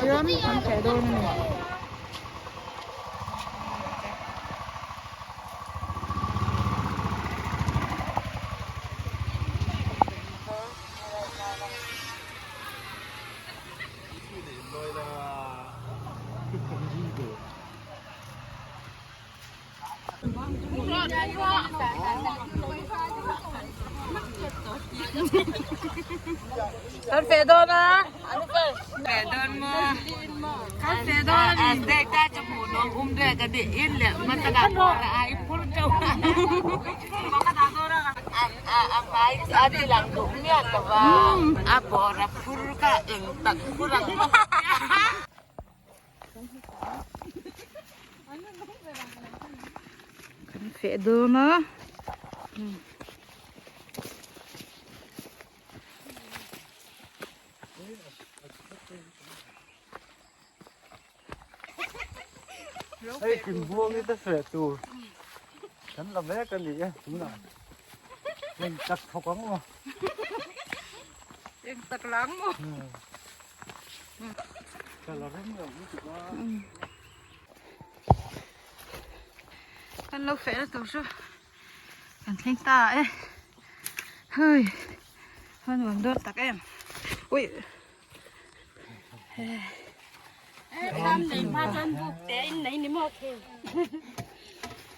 Tichuan kan feh dawn a ni. Kan feh dawn a. Feh dawn maw? Kan feh dawn. Dek ta chu hmuh nuam um dek ka ti in leh hmasa ka phur a i phur teuh a. A hmai a ti lang duh miah lo va. A bawr a phur kha eng tak phur ang maw? Kan feh dawn a. Hei kim buang hi te feh tur kan la mek a ni e tunah eng tak thawk ang maw eng tak lang maw ka la rem lo lutuk a kan lo feh na tur chu kan thleng ta e hei a nuam dawn tak em ui hei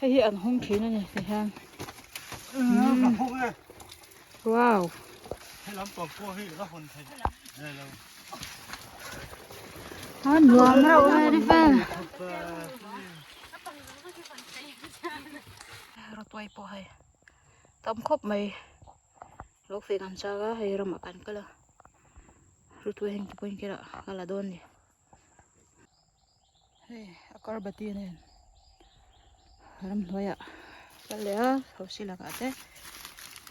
hi an hawng thin a ni ti hian wow a nuam reuh e ni vel rawtuai pawh hei tam khawp mai. Lo feh kan chak a hei ramah kan kal a rutuai heng te pawhin khelh ah ka la dawn a ni hei a karbati nen ramhnuai ah kal leh a hosi lakah te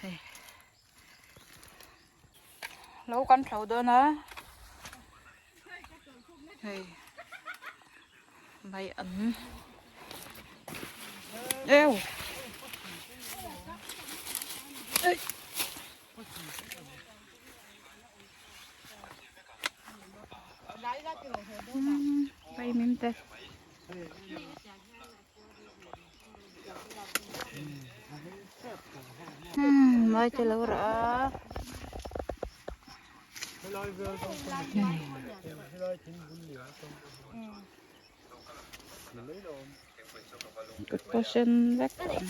hei lo kan thlo dawn a hei mai an eo bay mim te mai te lo rah a. Kut pawh sen vek tawh ang.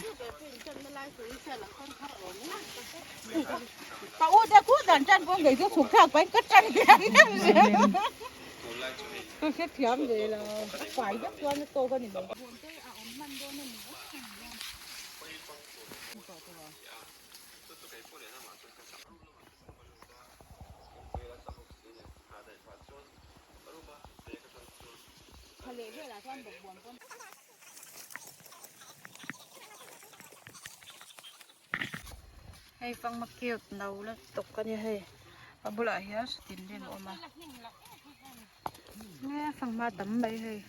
Hei fangma cute no la tawk a nia hei a bulah hian satin rin a awm a nge fanghma tam mai hei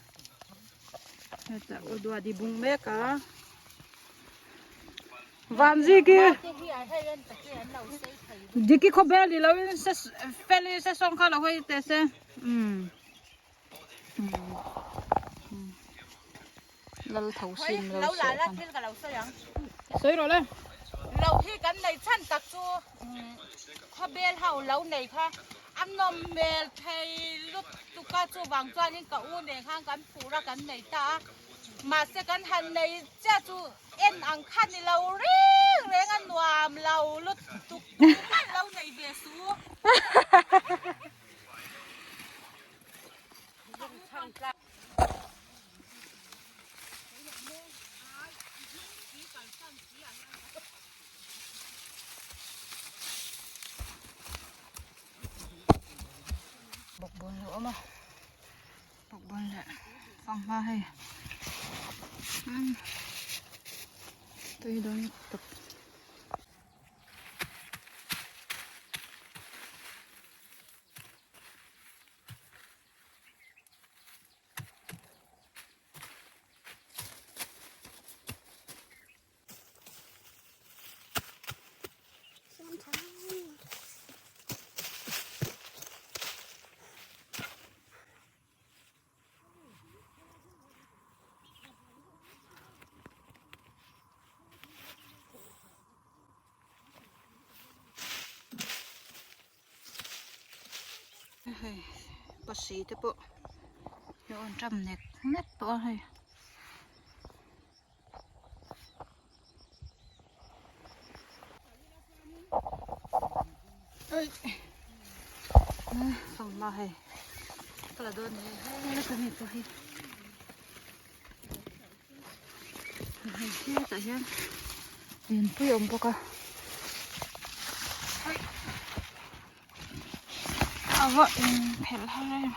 hetah u duati bung mek a. Vanziki Diki khawbel ni lo in se feli se sawng kha lo hawi teh se umm lal tho sin lo se sawi rawh le lo hi kan nei chhan tak chu khawbel ho lo nei kha a nawm hmel thei lutuk a chuvang chuanin ka u nen khan kan phur a kan nei ta a mahse kan han nei chiah chu En ang kha ni lo reng reng a nuam lo lutuk tumah lo nei ve su. Bawkbawn lo awm a. Bawkbawn leh fanghma hei tui dawn lutuk. Hei pasi te pawh a rawn ṭam nek nek tawh a hei. Fanghma hei ka la dawn ni hei ka mi pawh hi hei hetah hian lianpui a awm bawk a a va inphelh har em.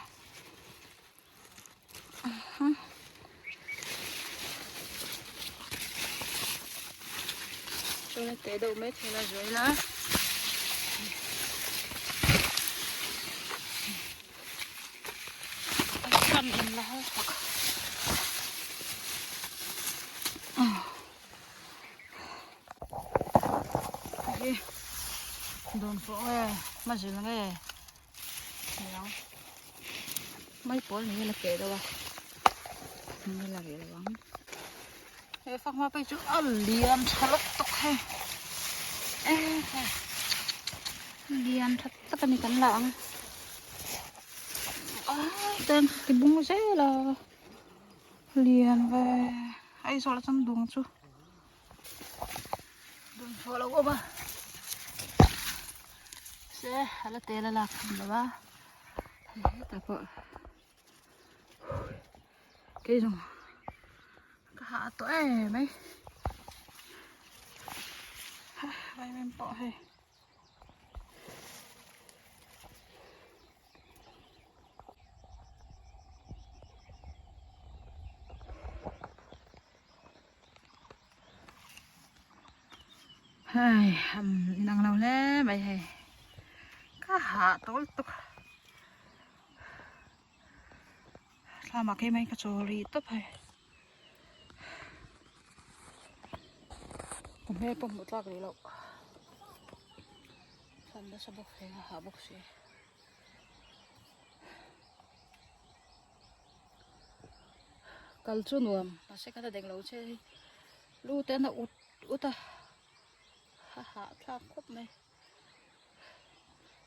Chuan a teh deuh mai thei a zuai la a sam in la har tak hei dawnfawh nge mazil nge. Niang mai pawl ni la keh deuh a ni la rih lo ang he fanghma phei chu a lian tha lawk tawk hei eh lian tha tak a ni kan la ang ai chuan ti bung zel a lian ve Aizawl ah chuan dung chu Dun chhuah lo awm a se a la tel a lak tham lo a hei hetah pawh kei zawng ka hah tawh em mai vaimim pawh hei. Hei inang lo hle mai hei ka hah tawh lutuk thlamah khi mai ka chaw rih tawp hei ka hmel pawh hmuh tlak rih loh thlan nasa bawk si a hah bawk si. Kal chu nuam mahse kha ta deng lo che hi lu te an a ut ut a a hahthlak khawp mai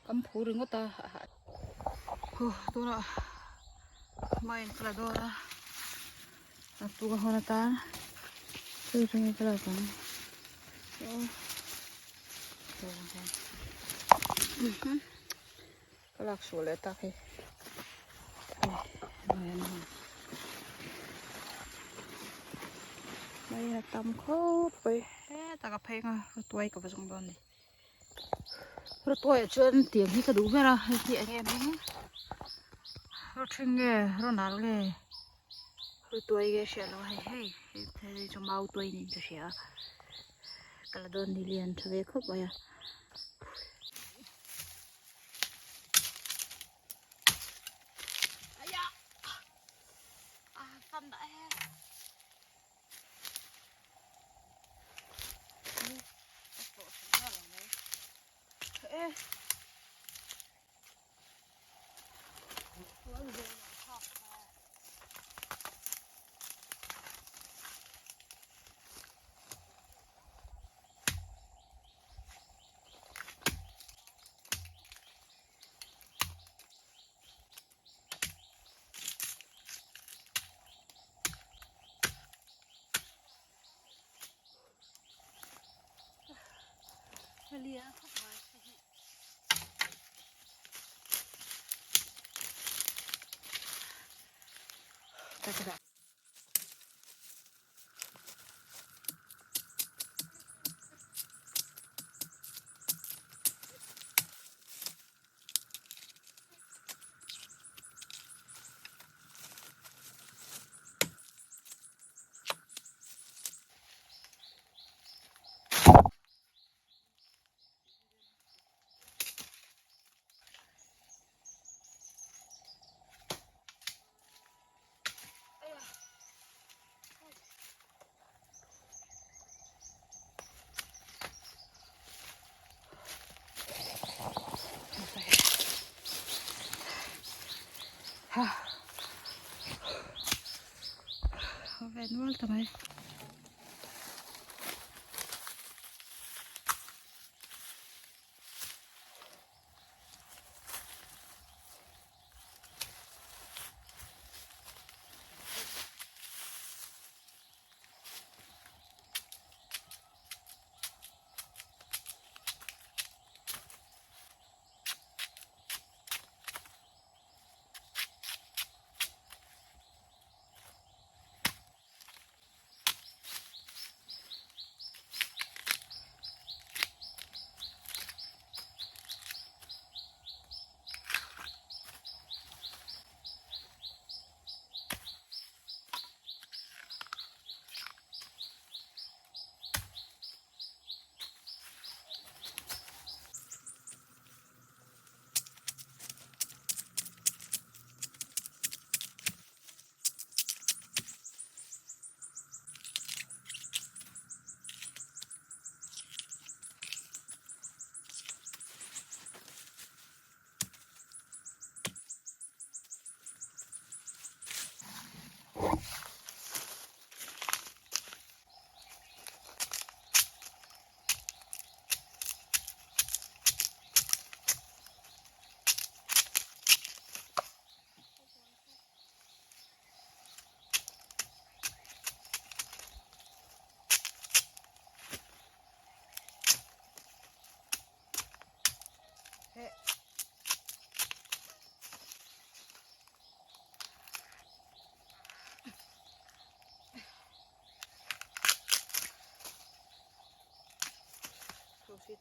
kam phu ringawt a a hah huh tunah hmain ka la dawn a naktuk a hawn atan chu chu nge ka lak ang aw Ka lak suh leh tak hi. Mai a tam khawp mai. Hetah ka phei anga rawtuai ka va zawng dawn a ni. Rawtuai ah chuan tiang hi ka duh ber a hei hi eng em em rawthing nge rawnal nge rawtuai nge hriat loh a hei hei hei chu mau tuai niin ka hria a ka la dawn ni lian tha ve khawp mai a. Ve nual ta mai.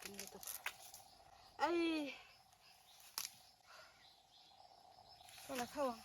tam lutuk ai ka la tho ang.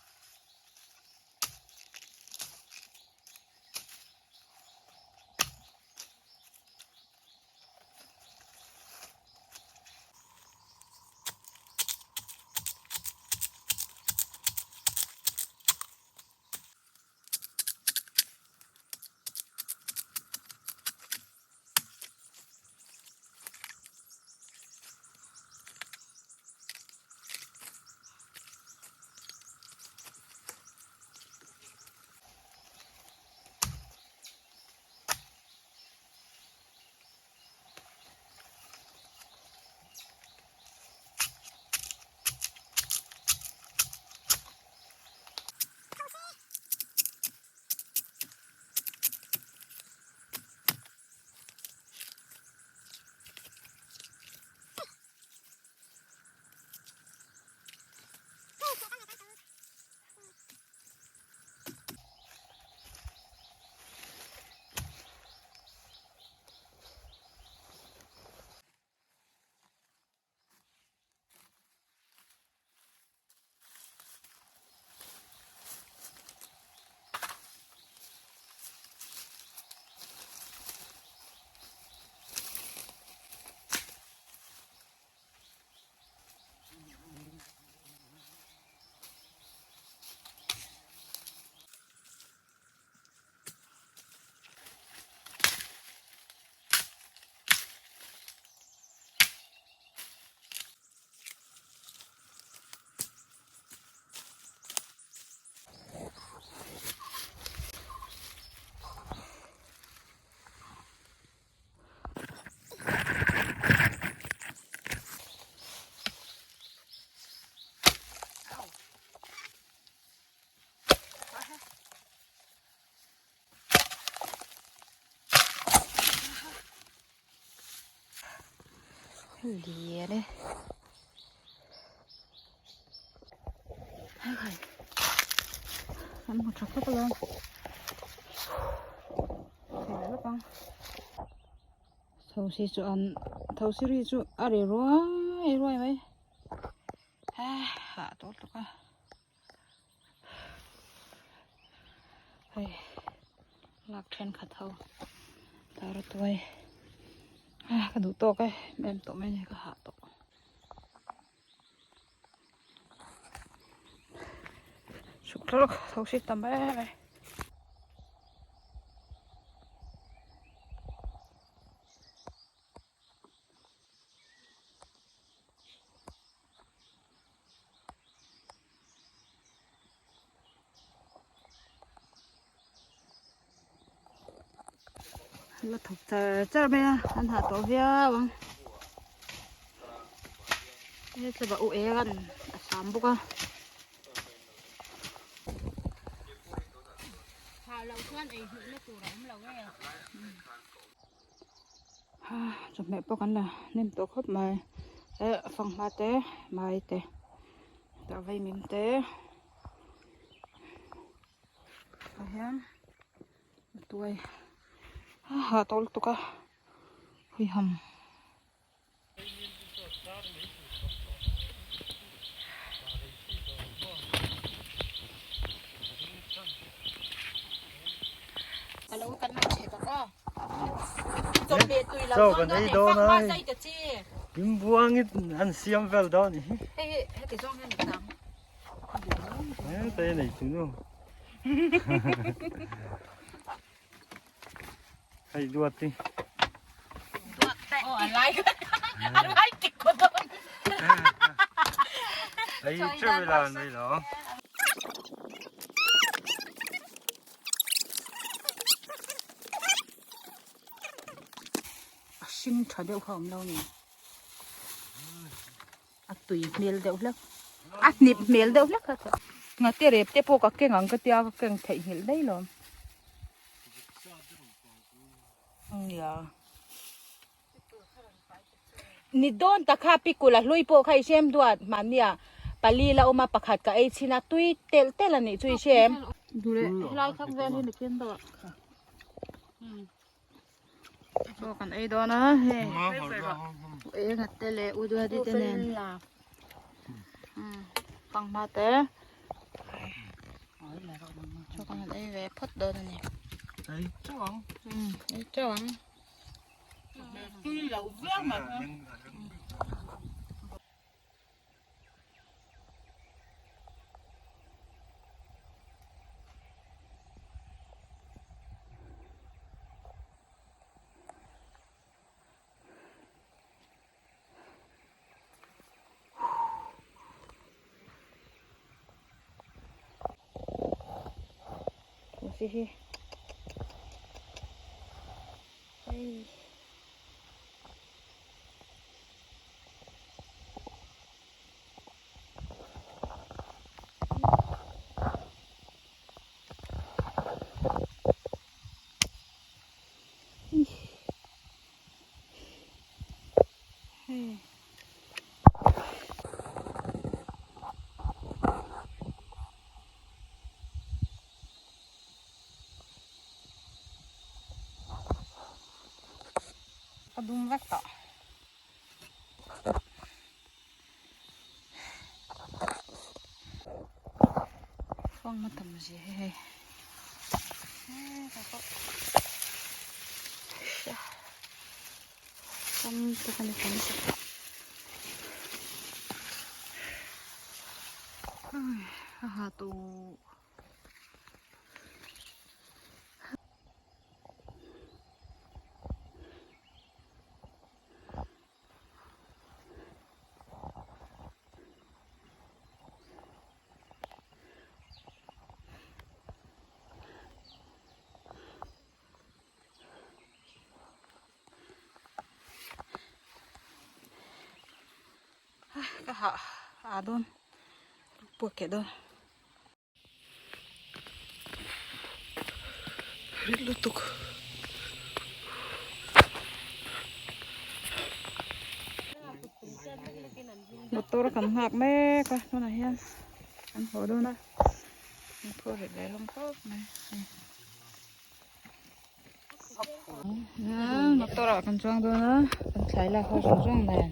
Lian e an hmu tha khawp alawm thei leh lawk ang thosi chu an thosi ri chu a ri ruai ruai mai hah tawh lutuk a. Hei lak thenkhat ho tar a tuai a ka duh tawk e em tawh mai a ni ka hah tawh chhuk thlawk tho si tam em em. La thawk char char mai a an hah tawh viau ang hetlaba u eng an a sam bawk a. Hah loh chuan ei hmuh na tur a awm lo e. Chawhmeh pawh kan la hnem tawh khawp mai eh fanghma te mai te tah vaimim te tah hian tuai a hah tawh lutuk a huiham. Chaw kan ei dawn a hei Kimbuang in an siam vel dawn a ni hi. Heta hi nei chu nu. Hei duat hi. Hei chu ila nei lo. A hring tha deuh kha a awm lo ni. A tui hmel deuh hlek a hnip hmel deuh hlek kha chuan ngate rep te pawh ka keng ang ka tia ka keng theihnghilh daih lo nia ni dawn tak kha pikul a hlui pawh kha i hrem duat mahnia pali la awm a pakhat ka ei chhin a tui telh telh a nih chu i hrem. Helai thlang vel hi ni ken deuh a. Chaw kan ei dawn a hei enga te leh u duati te nen fanghma te chaw kan han ei ve phawt dawn a ni. Ei chauh ang. Ei chauh ang. Tui loh viau mai. Thosi hi hei. Hei. Ka dum vek tawh. Fang a tam zia hi hei. Tam tak a ni tam tak. A ha tu. Ka hah a dawn puak keh dawn. Rit lutuk. Motor kan nghak mek a tunah hian an haw dawn a an phur rit ve hlawm khawp mai hei motor ah kan chuang dawn a kan thlai lak ho zawng zawng nen.